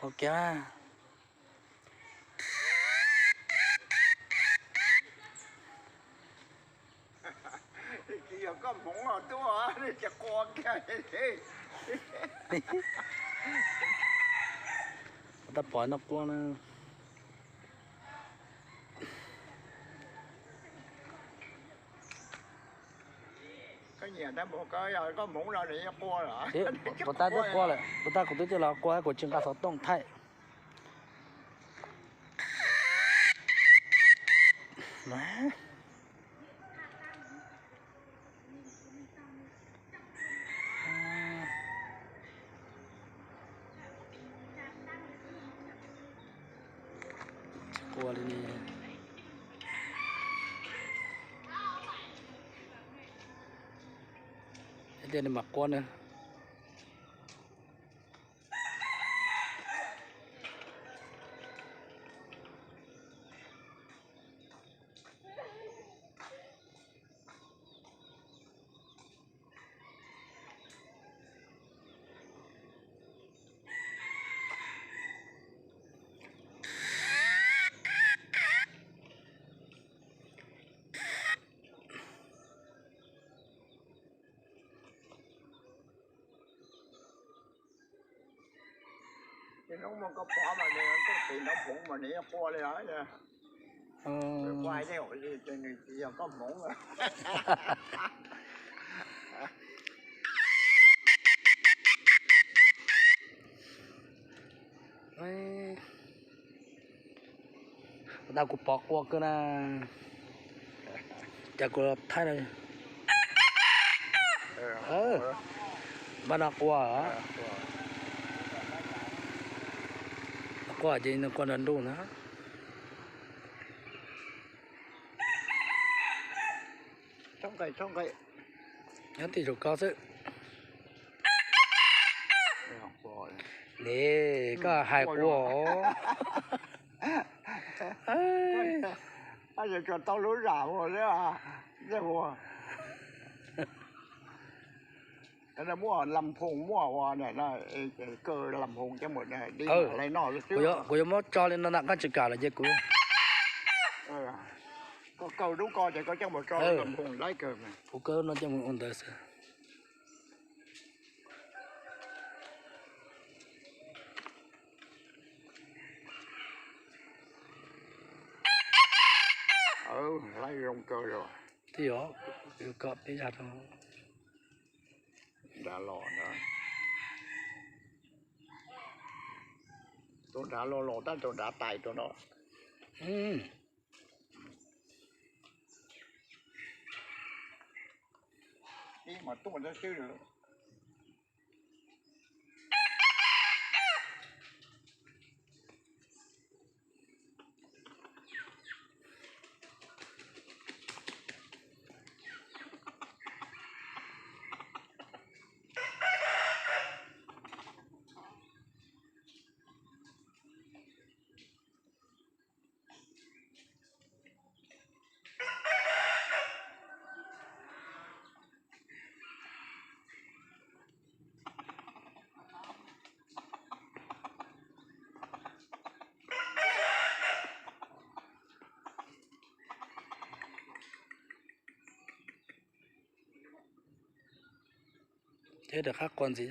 Ok. Tsis yog koj hmoov los tuaj, nej cia qua kiag. Tab pom no qua na. Koj nyiam tab mus, koj yog koj hmoov no nws qua lawm. Puas tab twb qua lawm, puas tab kuv twb coj los qua, kuv tsis nqa xov tooj thaij. Tsis qua li ne. Tias nws mam qua na. Ces hnub muaj koj pom mas nws tuaj tim nraub hmoov mas nws yeej qua li os. Nws qua ib teg hauv li ces nws tsis yog koj hmoov. Ua ntawd kuv pom qua kawg na. Cas kuv thaij no. Npaj no qua. Qua ces nws qua nrog ntuj na. Nyob tim saum ko xwb. Ne, koj hais qua. Tsuas tau lub zam ua xwb. Muaj lam phoos muaj ua, kaw lam phoos coj mus dib li no xwb. Kuv yuav muab tso li no nram qab tsis kam lawm ces kuv, koj kaw lub ko ces koj coj mus tso lam phoos laib kawg. Kuv kaw no coj mus ua ntawd xwb. Laib zoo kawg li. Twb yog, kom peb zaj rau. Nrad los na. Tus nrad los los tab tus nrad tais rau no. Ib mas tuaj tab xwb lawm. Thiab rov qab qua ntxiv.